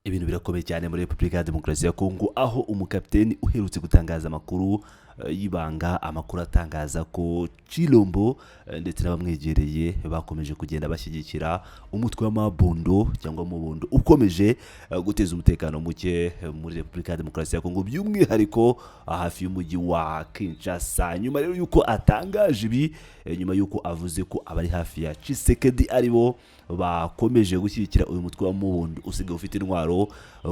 Ibintu birakomeye cyane muri Repubulika ya Demokarasi ya Kongo, aho umukapiteni uherutse gutangaza amakuru y'ibanga, amakuru atangaza ko Chilombo ndetse n'abamwegereye bakomeje kugenda bashyigikira umutwe w'amabondo cyangwa mubondo ukomeje guteza umutekano muke muri Repubulika ya Demokarasi ya Kongo, by'umwihariko hafi y'umujyi wa Kinshasa. Nyuma rero yuko atangaje ibi, nyuma yuko avuze ko abari hafi ya Tshisekedi aribo bakomeje gushyigikira uyu mutwe wa mubondo usigaye ufite intwaro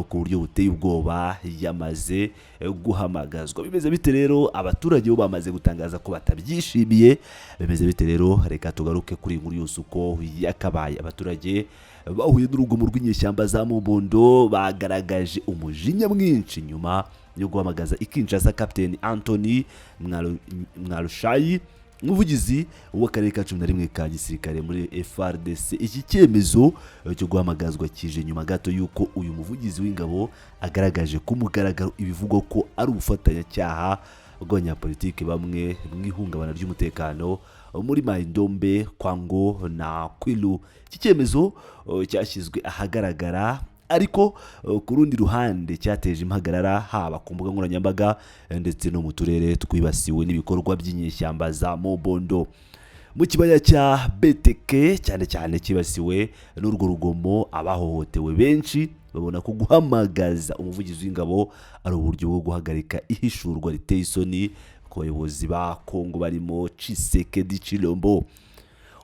ku buryo buteye ubwoba, yamaze guhamagazwa. Bimeze bite rero? Abaturage bo bamaze gutangaza ko batabyishimiye. Bimeze bite rero? Reka tugaruke kuri iyi nkuru yose uko yakabaye. Abaturage bahuye n'urugomo rw'inyeshyamba za mubondo bagaragaje umujinya mwinshi nyuma yo guhamagaza i Kinshasa Captain Anthony Mwarushayi, umuvugizi w'akarere ka 11 ka gisirikare muri FARDC. Iki cyemezo cyo guhamagazwa kije nyuma gato y'uko uyu muvugizi w'ingabo agaragaje ku mugaragaro ibivugwa ko ari ubufatanyacyaha bw'abanyapolitiki bamwe mu ihungabana ry'umutekano muri Mai-Ndombe, Kwango na Kwilu. Iki cyemezo cyashyizwe ahagaragara, ariko ku rundi ruhande cyateje impagarara haba ku mbuga nkoranyambaga ndetse no mu turere twibasiwe n'ibikorwa by'inyeshyamba za Mobondo. Mu kibaya cya Beteke cyane cyane cyibasiwe n'urwo rugomo, abahohotewe benshi babona ko guhamagaza umuvugizi w'ingabo ari uburyo bwo guhagarika ihishurwa riteye isoni ku bayobozi ba Kongo barimo Tshisekedi Chilombo.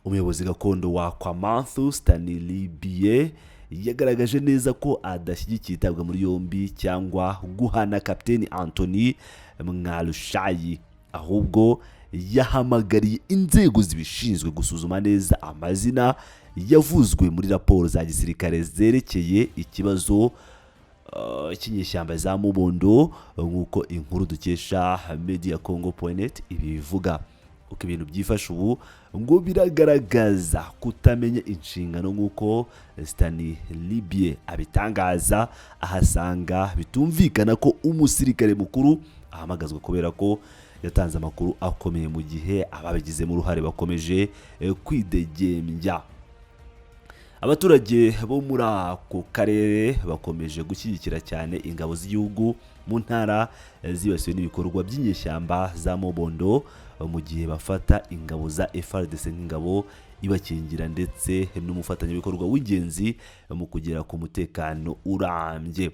Umuyobozi gakondo wa Kwamouth, Stanley Biye, yagaragaje neza ko adashyigikiye itabwa muri yombi cyangwa guhana Kapiteni Anthony Mwarushayi, ahubwo yahamagariye inzego zibishinzwe gusuzuma neza amazina yavuzwe muri raporo za gisirikare zerekeye ikibazo cy'inyeshyamba za Mubondo, nk'uko inkuru dukesha Media Congo.net ibivuga. Uko ibintu byifashe ubu ngo biragaragaza kutamenya inshingano, nk'uko Stani Libye abitangaza, ahasanga bitumvikana ko umusirikare mukuru ahamagazwa kubera ko yatanze amakuru akomeye, mu gihe ababigizemo uruhare bakomeje kwidegembya. Abaturage bo muri ako karere bakomeje gushyigikira cyane ingabo z'igihugu mu ntara zibasiwe n'ibikorwa by'inyeshyamba za Mobondo, mu gihe bafata ingabo za FARDC nk'ingabo ibakingira ndetse n'umufatanyabikorwa w'ingenzi mu kugera ku mutekano urambye.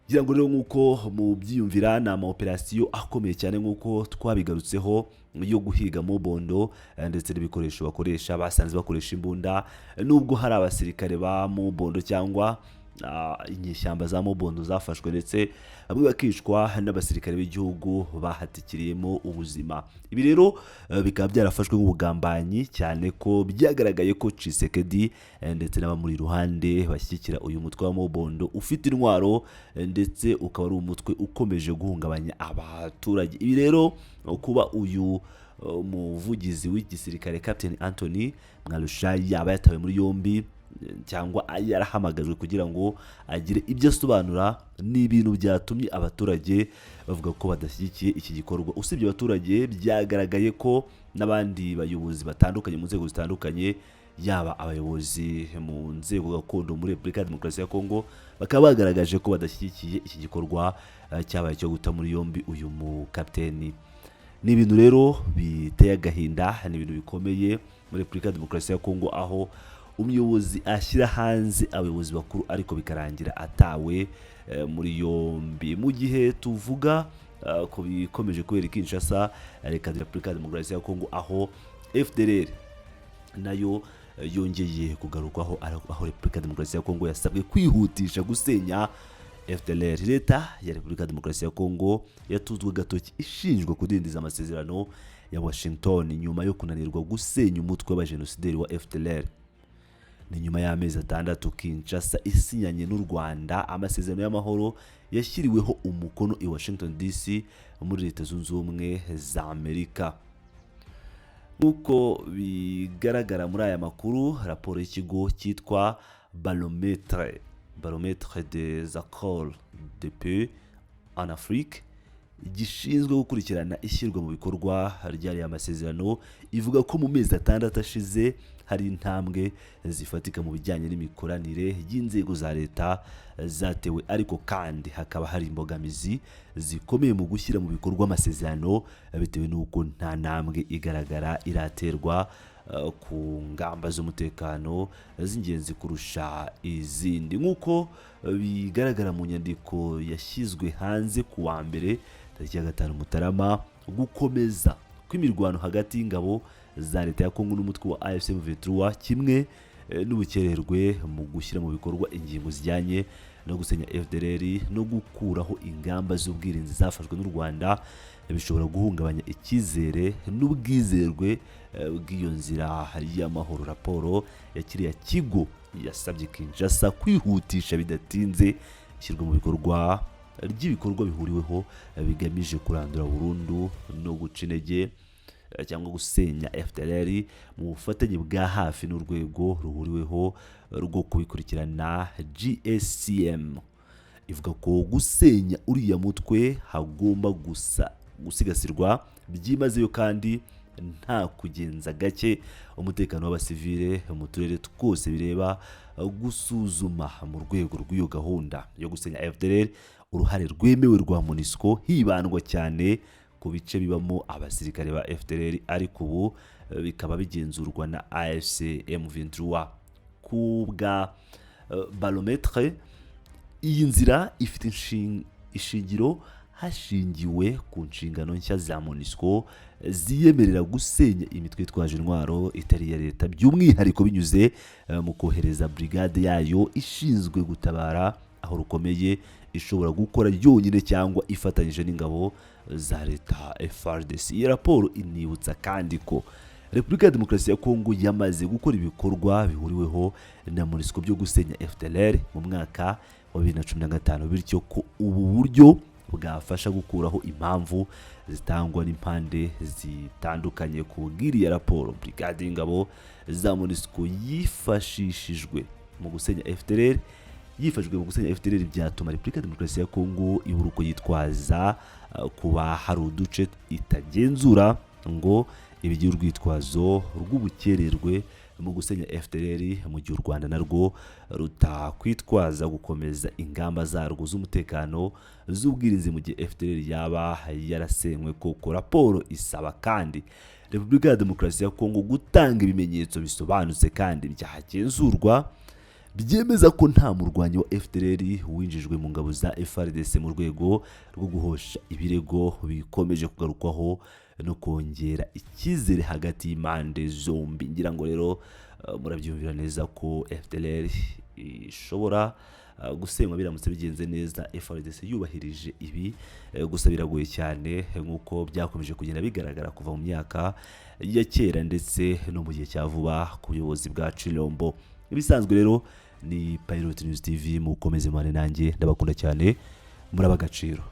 Ngira ngo rero nk'uko mubyiyumvira, ni ama operasiyo akomeye cyane nk'uko twabigarutseho yo guhiga Mobondo ndetse n'ibikoresho bakoresha. Basanze bakoresha imbunda, nubwo hari abasirikare ba Mobondo cyangwa inyeshyamba za Mobondo zafashwe ndetse bamwe bakicwa n'abasirikare b'igihugu bahatikiriyemo ubuzima. Ibi rero bikaba byarafashwe nk'ubugambanyi, cyane ko byagaragaye ko Tshisekedi ndetse n'abamuri iruhande bashyigikira uyu mutwe wa Mobondo ufite intwaro ndetse ukaba ari umutwe ukomeje guhungabanya abaturage. Ibi rero, kuba uyu muvugizi w'igisirikare Captain Anthony Mwarushayi yaba yatawe muri yombi cyangwa yarahamagajwe kugira ngo agire ibyo asobanura, ni ibintu byatumye abaturage bavuga ko badashyigikiye iki gikorwa. Usibye abaturage, byagaragaye ko n'abandi bayobozi batandukanye mu nzego zitandukanye, yaba abayobozi mu nzego gakondo muri Repubulika ya Demokarasi ya Kongo, bakaba bagaragaje ko badashyigikiye iki gikorwa cyabaye cyo guta muri yombi uyu mukapiteni. Ni ibintu rero biteye agahinda, ni ibintu bikomeye muri Repubulika ya Demokarasi ya Kongo, aho umuyobozi ashyira hanze abayobozi bakuru ariko bikarangira atawe muri yombi. Mu gihe tuvuga ku bikomeje kubera i Kinshasa, reka Repubulika ya Demokarasi ya Kongo, aho FDLR nayo yongeye kugarukwaho, aho Repubulika ya Demokarasi ya Kongo yasabwe kwihutisha gusenya FDLR. Leta ya Repubulika ya Demokarasi ya Kongo yatuzwe agatoki ishinjwa kudindiza amasezerano ya Washington nyuma yo kunanirwa gusenya umutwe w'abajenosideri wa FDLR. Ni nyuma y'amezi 6 Kinshasa isinyanye n'u Rwanda amasezerano y'amahoro yashyiriweho umukono i Washington DC muri Leta Zunze Ubumwe za Amerika. Nk'uko bigaragara muri aya makuru, raporo y'ikigo cyitwa Baromètre des accords de paix en Afrique gishinzwe gukurikirana ishyirwa mu bikorwa ry'ariya masezerano, ivuga ko mu mezi 6 ashize hari intambwe zifatika mu bijyanye n'imikoranire y'inzego za leta zatewe, ariko kandi hakaba hari imbogamizi zikomeye mu gushyira mu bikorwa amasezerano, bitewe n'uko nta ntambwe igaragara iraterwa ku ngamba z'umutekano z'ingenzi kurusha izindi, nk'uko bigaragara mu nyandiko yashyizwe hanze ku wa mbere tariki ya 5 Mutarama. Gukomeza kw'imirwano hagati y'ingabo za leta ya Kongo n'umutwe wa AFC M23, kimwe n'ubukererwe mu gushyira mu bikorwa ingingo zijyanye no gusenya FDLR no gukuraho ingamba z'ubwirinzi zafashwe n'u Rwanda, bishobora guhungabanya icyizere n'ubwizerwe bw'iyo nzira y'amahoro. Raporo ya kiriya kigo yasabye Kinshasa kwihutisha bidatinze ishyirwa mu bikorwa ry'ibikorwa bihuriweho bigamije kurandura burundu no guca intege cyangwa gusenya FDLR mu bufatanye bwa hafi n'urwego ruhuriweho rwo kubikurikirana GSCM. Ivuga ko gusenya uriya mutwe hagomba gusa gusigasirwa byimazeyo kandi nta kugenza gake umutekano w'abasivile mu turere twose bireba, gusuzuma mu rwego rw'iyo gahunda yo gusenya FDLR uruhare rwemewe rwa MONUSCO, hibandwa cyane ku bice bibamo abasirikare ba FDLR ariko ubu bikaba bigenzurwa na AFC M23. Ku bwa Barometre, iyi nzira ifite ishingiro hashingiwe ku nshingano nshya za MONUSCO ziyemerera gusenya imitwe itwaje intwaro itari iya leta, by'umwihariko binyuze mu kohereza brigade yayo ishinzwe gutabara aho rukomeye, ishobora gukora yonyine cyangwa ifatanyije n'ingabo za leta FARDC. Iyi raporo inibutsa kandi ko Repubulika ya Demokarasi ya Kongo yamaze gukora ibikorwa bihuriweho na MONUSCO byo gusenya FDLR mu mwaka wa 2015, bityo ko ubu buryo bwafasha gukuraho impamvu zitangwa n'impande zitandukanye. Ku bw'iriya raporo, brigade y'ingabo za MONUSCO yifashishijwe mu gusenya FDLR yifashishijwe mu gusenya FDLR byatuma Repubulika ya Demokarasi ya Kongo ibura uko yitwaza kuba hari uduce itagenzura ngo ibigire urwitwazo rw'ubukererwe mu gusenya FDLR, mu gihe u Rwanda narwo rutakwitwaza gukomeza ingamba zarwo z'umutekano z'ubwirinzi mu gihe FDLR yaba yarasenywe koko. Raporo isaba kandi Repubulika ya Demokarasi ya Kongo gutanga ibimenyetso bisobanutse kandi byagenzurwa byemeza ko nta murwanyi wa FDLR winjijwe mu ngabo za FARDC, mu rwego rwo guhosha ibirego bikomeje kugarukwaho no kongera icyizere hagati y'impande zombi. Ngira ngo rero murabyumvira neza ko FDLR ishobora gusenywa biramutse bigenze neza, FARDC yubahirije ibi. Gusa biragoye cyane, nk'uko byakomeje kugenda bigaragara kuva mu myaka ya kera ndetse no mu gihe cya vuba ku buyobozi bwa Chilombo. Ibisanzwe rero ni Pilot News TV, mukomeze mubane nanjye, ndabakunda cyane, muraba agaciro.